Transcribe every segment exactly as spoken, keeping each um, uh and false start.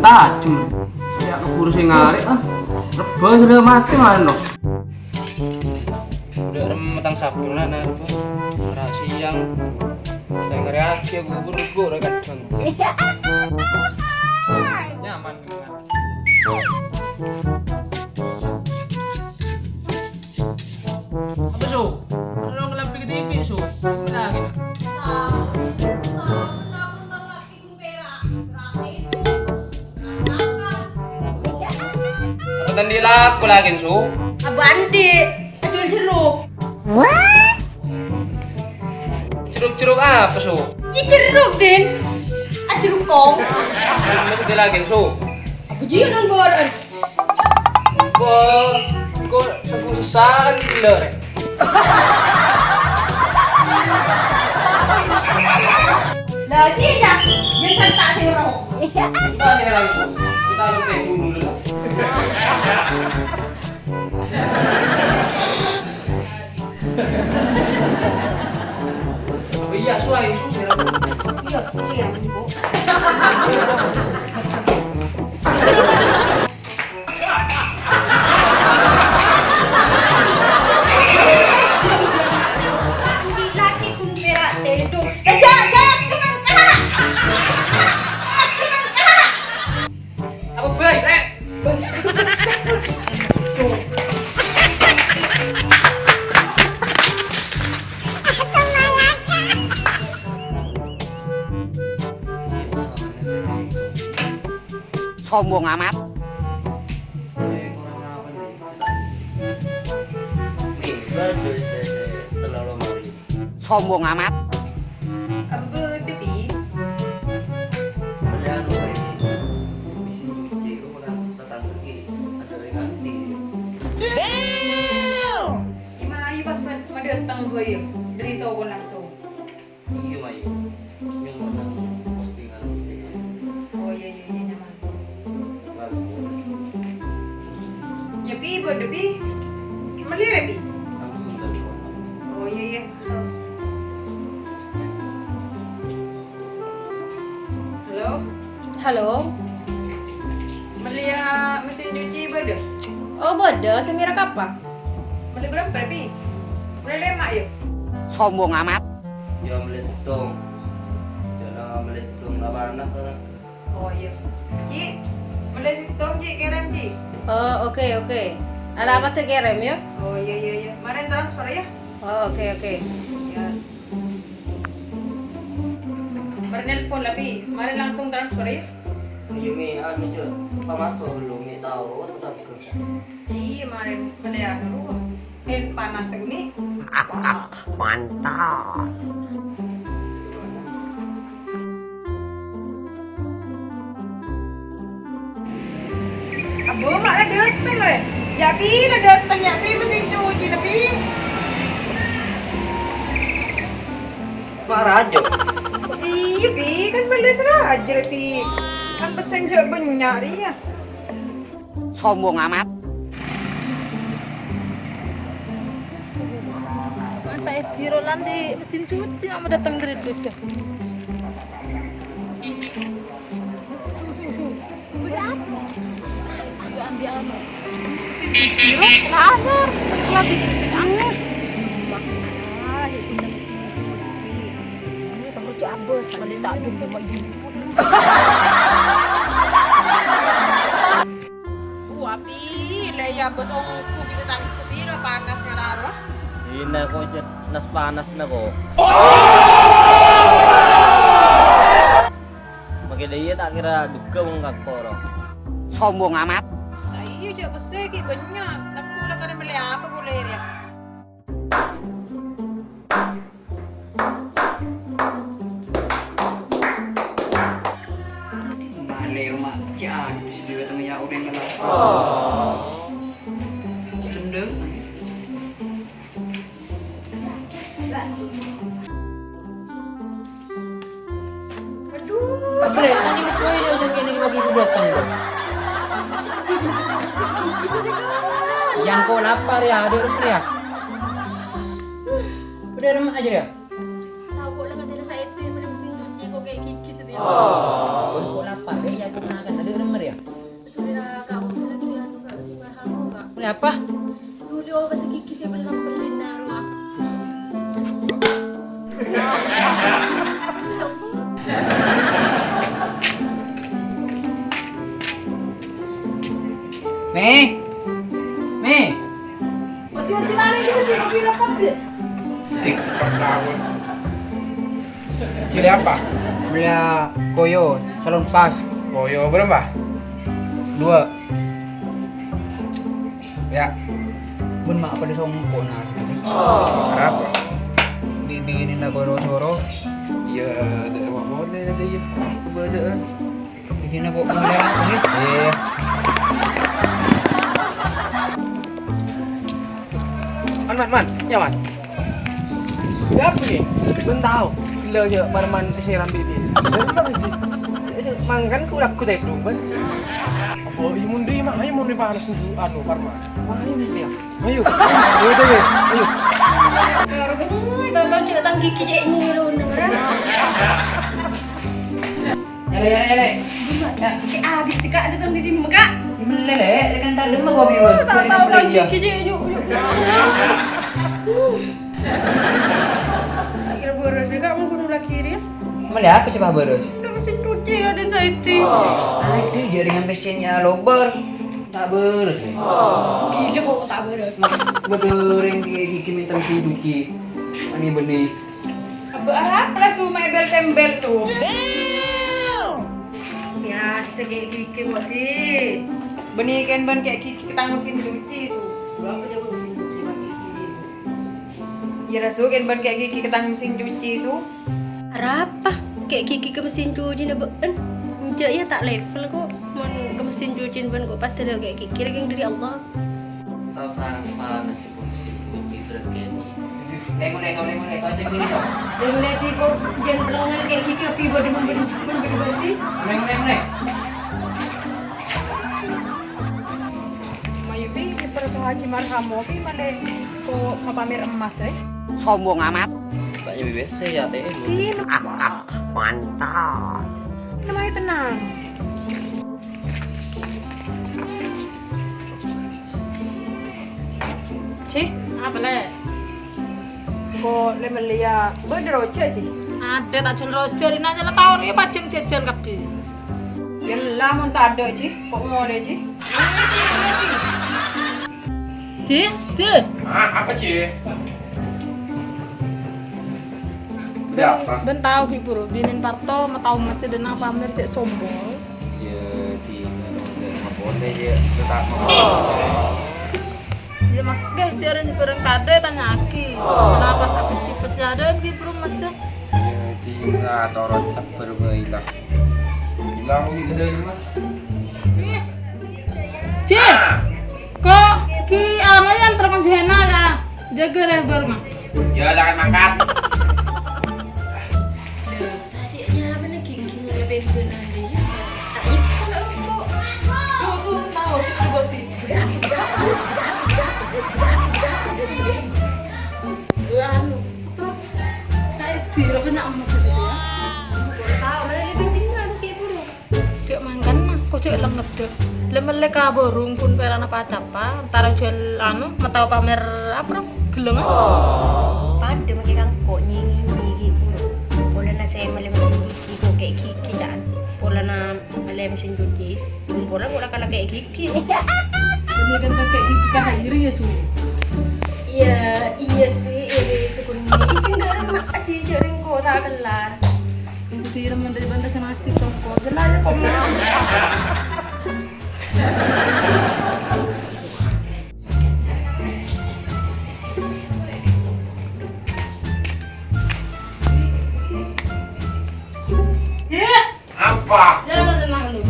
Ajur. Ya keburu sing ngarep, ah. Rebba sudah mati, mano. Udah rem metang sabun lah, nah, rebba. Ora siang. Saya ngeri aku, aku buru-buru, ora kadang. Nyaman. Apa, Su? Ano ngelambi ke T V, Su? Nah, gitu. Apa tadi laku lagi, Su? Abandi, ajul jeruk. Jeruk-jeruk apa, Su? Ini jeruk, Din. Ajeruk kong. Apa tadi lagi, Su? Apa jiwa nang boran? Engko, engko sengko sesaan gila, rek. Lah, iya, iya. Dia serta si Roh. Kita tinggal langsung. Kita langsung dulu. Oh iya, suai, suai. Iya, iya, Bu. Laki pun berak tedung. Jangan, jangan, jangan, jangan. Apa bae, Rek? Sombong amat. Nih, bagus, eh, terlalu mari. Sombong amat. Apa budi, Pi? Mele anu bae. Bisi nyuci, lu ora tetangga ki, ada yang nganti. Ima ayu pas ma-, madeteng gue ya, dari toko langsung. Iya, Mai. Yang mana postingan ini? Oh, iya, iya, iya, nyaman. Ya, Pi, bodoh, Pi. Melihat ya, Pi? Langsung dari rumah. Oh, iya, iya. Terus. Halo? Halo? Melihat mesin cuci bodoh? Oh, bodoh. Saya merek apa? Mele berapa, Pi? Mele lema, ya? Sombong amat. Ya, mele dong. Jana mele dong, la panas, sana. Oh, iya. Ci, mele sittong, Ci, kerem, Ci. Oh, oke, oke. Alamatnya kerem, ya? Oh, iya, iya, iya. Kemarin transfer, ya? Oh, oke, oke. Ya. Mari nelpon, Pi. Mari langsung transfer, ya. Iya, Mi. Anu, Cok. Apa masuk belum, Mi? Tahu, tetap ke. Iya, mari mele anu. Yen panas, Mi. Mantap. Abo, ma' la dâteng, rè. Ya', Pi, la dâteng, ya', Pi, mesin cuci, Pi. Ma' rajâ. Iyâ, Pi, kan bâlâs rajâ, Pi. Kan pèssèna jâ' bânnya' rèya. Sombong amat. Masa è biro lan di mesin cuci, ama dateng dari dus, ya. Berat. Ambil anu. Mesin cuci, biro, lanur. Lagi mesin anget. Wah, ya, punya mesin cuci. Ini tahu tuh abis, tadi tak dulu lagi. Wah, Pi, lè ya bâs ongghu bi' tatangghâ pira panas ngararo. Ina ko' nas-panas na ko'. Makkè dâ' iyâ ta' kèra duga wong kakoro. Sombong amat. Lah iyâ, jâ' pèssè ghi' bânnya'. Lako la karè mellè apa polè rèya? Male, Mak, cè' adu sè dua tengah ya udah ngelak. Oh. Cendeng. Aduh. Bre, tadi kowe yo jeng kene lagi dateng, Bro. Yang kau lapar ya, ada rumah ya? Udah rumah aja ya? Tahu kok lah katanya saya itu yang paling sing cuci kok kayak gigi sedih. Oh. Kau kok lapar ya, aku makan. Ada rumah ya? Apa? Duli obat gigi sè bellin-bellin naro. Mi. Mi. Masih ada lari gitu sih, kopi rapat sih. Cik, ketahuan. Beli apa? Beli koyo, salon pas. Koyo berapa? Dua. Ya. Bun mak pada songko nah. Apa? Bibi ini nak koro soro. Iya, ada apa boleh nanti ya. Kepada. Di sini kok mulai aku nih. Iya. Man, man, man. Ya, man. Siapa nih? Belum tahu. Gila aja, man, man, si Rambi ini. Belum tahu sih. Mangkan ku lagu tedung, man. Oh, iya, mundi, mak. Ayo, mundi panas itu, anu, Parma. Wah, ini dia. Ayo. Ayo, ayo, ayo. Ayo. Aduh, tonton cek tang gigi cek nyiru, bener. Yare, yare, yare. Ya. Cek abit, Kak, ada tang gigi, Kak. Mele, Le. Kan tak lema kau biwal. Tahu-tahu tang gigi cek, yuk, yuk. Kira boros juga, mau bunuh lagi dia. Emang ada apa sih, Pak Boros? Ada mesin cuci, ada jahit. Aduh, jaringan mesinnya lobor. Tak beres, ya. Gila kok tak beres. Betul, yang di gigi minta mesin cuci. Aneh benih. Abah harap lah, Su, mebel tembel, Su. Biasa kayak gigi, kok, Di. Benih kan ban kayak gigi ketang mesin cuci, Su. Gua apa coba mesin cuci, Mas? Iya, Rasu, kan ban kayak gigi ketang mesin cuci, Su. Arapa? Kayak gigi ke mesin cuci na be'en. Enjak ya tak level kok. Mon ke mesin cuci ban kok pas dulu kayak gigi lagi dari Allah. Tahu sarang semalam nasi pun mesin cuci terus kan. Lengo, lengo, lengo, lengo, aja gini, Su. Lengo, lengo, kok jangan lengo kayak gigi, api bodoh, bodoh, bodoh, bodoh, bodoh. Lengo, lengo, lengo. Mayu, Pi, diperto Haji Marhamo, Pi, male ko mapamer emas, eh. Sombong amat. Tanya B B C ya, Teh. Pi, mantap. Namanya tenang. Ci? Apa, Le? Ko le melli ya, bâdâ roja, Ci? Ada tak jual roja, Rina, nyala tahun ini pajeng jajan kabeh. Ya lah, mon tak ada, Ci. Kok ngole, Ci? Ci, Ci. Ah, apa, Ci? Ada apa? Ben tahu ki, Bro. Binin Parto, mau tahu masih denang pamer cek sombong. Ya, di mana boleh ya, tetap mau. Ya, mak, geh, jaran di barang kade, tanya aki. Kenapa sakit tipes ya, ada di Bro, macam? Ya, di nggak, toro cak bermain lah. Bilang di gede rumah. Cil, kok ki ama yang terkon Jena ya? Jaga lebar, Mak. Ya, jangan makan. Tadi nyamana gigi malah penggunaan dia. Tak nyiksa nggak rokok. Tuh, tuh, tahu, itu juga sih. Anu, truk. Saya tidak pernah mau gitu ya. Tahu, malah lebih tinggal kayak dulu. Cek mangkana, kok cek lem ngedek. Lem mele ka borung pun perana pacapa, antara jual anu, matawa pamer apa, Ram? Geleng, ah? Padha make kangko nyengi-nyengi gitu. Polana saya mele mesin cuci, kok kayak gigi, kan? Polana mele mesin cuci, pun pola kok kalah kayak gigi. Ini kan pakai gigi kan iri ya, Su? Iya, iya sih, iri sebenarnya. Iki ndak remak aja, cek rengko tak kelar. Enti remen dari banda sana si toko, jelas ya kok. Iya. Apa? Jangan tenang lu.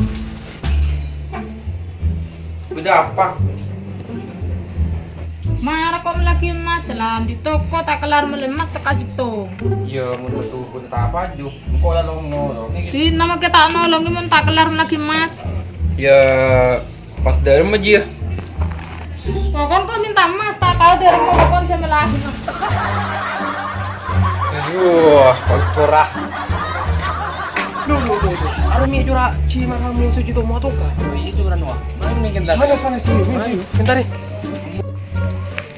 Bâdâ apa? Mara kok lagi emas, jalan di toko tak kelar mele emas teka jettong. Iya, mun metu pun tak apa, Ju. Engko' la nolong. Di nama kita nolong, mun tak kelar lagi emas. Ya, pas dâlem aja ya. Pokon kok minta emas, tak tahu dâlem pokon saya melagi. Aduh, kok kurang. Duh, duh, duh, duh. Arè mè' cora' cè' mara musu juto moto ka. Oh, iyâ, cora' noa. Mana nih, kentar? Mana sana sini? Mana? Bentar nih.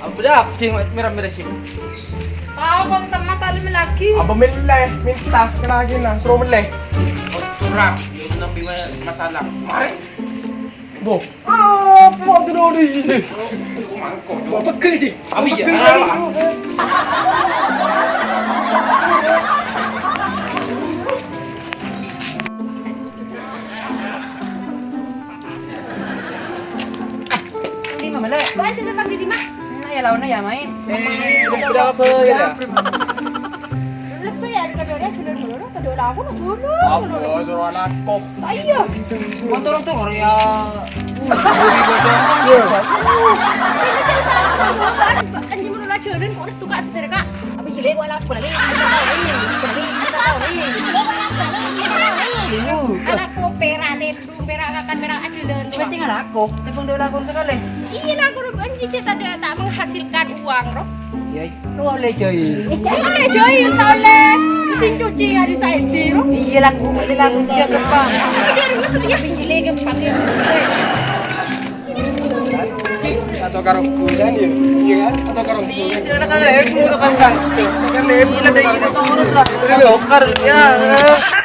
Apa dah, cè' mera-mera cè'. Tahu kok teman tali lagi. Apa mellè? Minta lagi nah, suruh mellè. Oh, curang. Dia nambi ma-, masalah. Mari. Bo. Apa tu dulu ni? Mangkok. Bo pegel cè'. Apa iya? Pegel kali. Di mana, Lè'? Bukan sih tetap di mana? Nah, ya lawannya ya main. Eh, udah berapa ya, Lè'? Lesu ya, ada dua, ada dua, ada dua, ada dua, aku nak dulu. Apa, suruh anakku? Ayo. Motor tuh, ya. Anjing, mau laju, kok suka setir, Kak? Apa gila, buat apa lagi? Lagi, lagi, lagi. Anakku perak, tedung, perak, kakan, perak, aduh, lho. Cuma tinggal aku, tepung dua lakon sekali. Iya, lah, aku anjing, cek tadi tak menghasilkan uang, roh. Iya, lu oleh jahil. Iya, oleh jahil, tak oleh. Sing cuci hari Saidi, roh. Iya, lagu, beli lagu dia gampang. Iya, gila gampang, ya. Atau karo gue kan, ya? Iya, kan? Atau karo gue. Iya, kan, kan, kan. Kan, kan, kan. Kan, kan, kan. Kan, kan, kan.